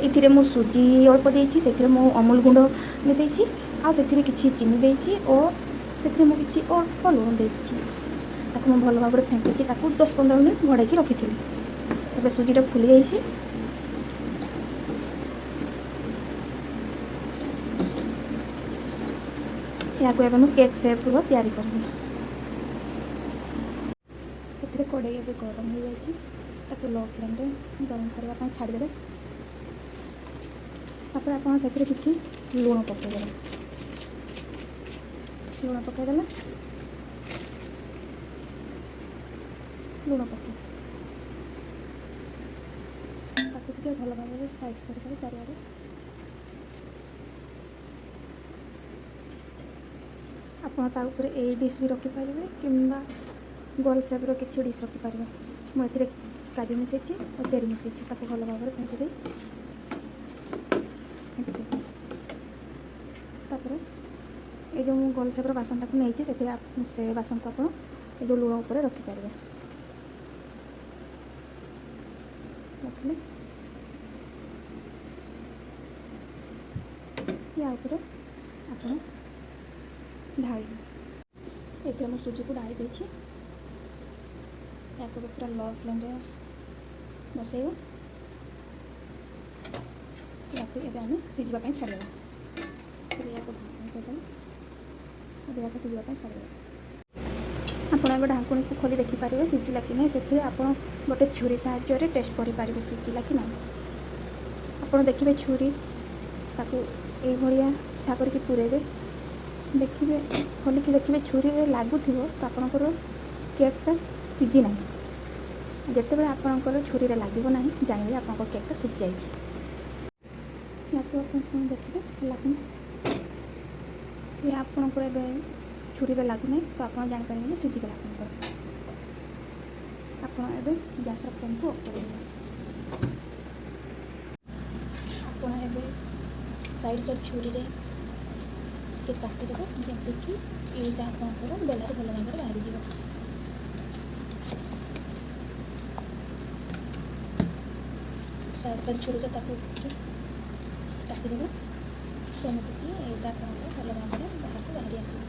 ଏଥିରେ ମୁଁ ସୁଜି ଅଳ୍ପ ଦେଇଛି, ସେଥିରେ ମୁଁ ଅମୁଲ ଗୁଣ୍ଡ ମିଶାଇଛି, ଆଉ ସେଥିରେ କିଛି ଚିନି ଦେଇଛି ଓ ସେଥିରେ ମୁଁ କିଛି ଅଳ୍ପ ଲୁଣ ଦେଇଛି। ତାକୁ ମୁଁ ଭଲ ଭାବରେ ଫେଣ୍ଟିକି ତାକୁ 10-15 ମିନିଟ୍ ଘୋଡ଼େଇକି ରଖିଥିଲି। ଏବେ ସୁଜିଟା ଫୁଲି ଯାଇଛି। ଏହାକୁ ଏବେ ମୁଁ କେକ୍ ସେପ୍ର ତିଆରି କରିବି। ଏଥିରେ କଡ଼େଇ ଏବେ ଗରମ ହୋଇଯାଇଛି। ତାକୁ ଲୋ ଫ୍ଲେମ୍ରେ ଗରମ କରିବା ପାଇଁ ଛାଡ଼ିଦେବେ। ତାପରେ ଆପଣ ସେଥିରେ କିଛି ଲୁଣ ପକାଇଦେବେ। ଲୁଣ ପକାଇଦେଲେ, ଲୁଣ ପକାଇ ତାକୁ ଟିକେ ଭଲ ଭାବରେ ସାଇଜ୍ କରିଦେବେ ଚାରିଆଡ଼େ। ଆପଣ ତା ଉପରେ ଏଇ ଡିସ୍ ବି ରଖିପାରିବେ କିମ୍ବା ଗୋଲ ସେପ୍ର କିଛି ଡିସ୍ ରଖିପାରିବେ। ମୁଁ ଏଥିରେ କାଜୁ ମିଶାଇଛି ଓ ଚେରି ମିଶାଇଛି। ତାକୁ ଭଲ ଭାବରେ ଫେଣ୍ଟି ଦେଇ ଫେଣ୍ଟି। ତାପରେ ଏ ଯେଉଁ ମୁଁ ଗୋଲ ସେପ୍ର ବାସନଟାକୁ ନେଇଛି, ସେଥିରେ ସେ ବାସନକୁ ଆପଣ ଏ ଯେଉଁ ଲୁଣ ଉପରେ ରଖିପାରିବେ। ରଖିଲେ ୟା ଉପରେ ଆପଣ ଢାଳିବେ। ଏଥିରେ ମୁଁ ସୁଜିକୁ ଢାଳି ଦେଇଛି। ଏହାକୁ ପୁରା ଲୋ ଫ୍ଲେମ୍ରେ ବସେଇବା। ଏହାକୁ ଏବେ ଆମେ ସିଝିବା ପାଇଁ ଛାଡ଼ିଦେବା। ଏବେ ଏହାକୁ ଢାଙ୍କୁଣୀ କରିଦେବା। ଏବେ ଏହାକୁ ସିଝିବା ପାଇଁ ଛାଡ଼ିଦେବା। ଆପଣ ଏବେ ଢାଙ୍କୁଣୀକୁ ଖୋଲି ଦେଖିପାରିବେ ସିଝିଲା କି ନାହିଁ। ସେଥିରେ ଆପଣ ଗୋଟେ ଛୁରୀ ସାହାଯ୍ୟରେ ଟେଷ୍ଟ କରିପାରିବେ ସିଝିଲା କି ନାହିଁ। ଆପଣ ଦେଖିବେ, ଛୁରୀ ତାକୁ ଏଇଭଳିଆ ସିଧା କରିକି ପୁରେଇବେ, ଦେଖିବେ, ଖୋଲିକି ଦେଖିବେ, ଛୁରୀରେ ଲାଗୁଥିବ ତ ଆପଣଙ୍କର କେକ୍ଟା ସିଝି ନାହିଁ। ଯେତେବେଳେ ଆପଣଙ୍କର ଛୁରୀରେ ଲାଗିବ ନାହିଁ, ଜାଣିବେ ଆପଣଙ୍କ କେକ୍ଟା ସିଝି ଯାଇଛି। ୟାକୁ ଆପଣ ପୁଣି ଦେଖିବେ ହେଲା କି ଆପଣଙ୍କର ଏବେ ଛୁରୀରେ ଲାଗୁନାହିଁ, ତ ଆପଣ ଜାଣିପାରିବେ ଯେ ସିଝିଗଲା ଆପଣଙ୍କର। ଆପଣ ଏବେ ଗ୍ୟାସ୍ର ଫ୍ଲେମ୍କୁ ଅଫ୍ କରିଦେବେ। ଆପଣ ଏବେ ସାଇଡ଼୍ ସାଇଡ଼୍ ଛୁରୀରେ ଟିକେ କାଟିଦେବେ, ଯେମିତିକି ଏଇଟା ଆପଣଙ୍କର ବେଲାରୁ ଭଲ ଭାବରେ ବାହାରିଯିବ। ସାଇଡ଼୍ ସାଇଡ଼୍ ଛୁରୀରେ ତାକୁ ଟିକେ କାଟିଦେବେ, ଯେମିତିକି ଏଇଟା ଆପଣଙ୍କର ଭଲ ଭାବରେ ବାହାରକୁ ବାହାରି ଆସିବ।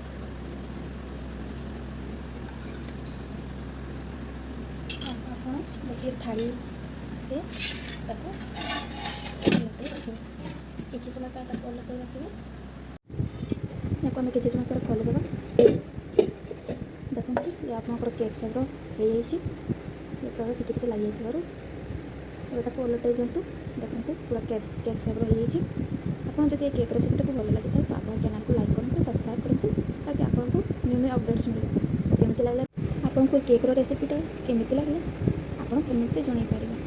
ଆପଣ ଗୋଟିଏ ଥାଳିରେ ତାକୁ ଓଲଟେଇ ରଖିବେ। କିଛି ସମୟ ପାଇଁ ତାକୁ ଓଲଟେଇ ରଖିବେ। ଏହାକୁ ଆମେ କିଛି ସମୟ ପରେ ଖୋଲିଦେବା। ଦେଖନ୍ତୁ, ଇଏ ଆପଣଙ୍କର କେକ୍ ସେପ୍ର ହେଇଯାଇଛି। ଯେତେବେଳେ ଟିକେ ଟିକେ ଲାଗିଯାଇଥିବାରୁ ଏବେ ତାକୁ ଓଲଟେଇ ଦିଅନ୍ତୁ। ଦେଖନ୍ତୁ, ପୁରା କେକ୍ ସେପ୍ର ହେଇଯାଇଛି। ଆପଣ ଯଦି ଏ କେକ୍ ରେସିପିଟାକୁ ଭଲ ଲାଗିଥାଏ, ତ ଆପଣ ଚ୍ୟାନେଲକୁ ଲାଇକ୍ କରନ୍ତୁ, ସବସ୍କ୍ରାଇବ୍ କରନ୍ତୁ, ତାକି ଆପଣଙ୍କୁ ନ୍ୟୁ ନ୍ୟୁ ଅପଡ଼େଟ୍ସ ମିଳିବ। କେମିତି ଲାଗିଲା ଆପଣଙ୍କୁ ଏ କେକ୍ର ରେସିପିଟା, କେମିତି ଲାଗିଲା, ଆପଣ କମେଣ୍ଟରେ ଜଣାଇ ପାରିବେ।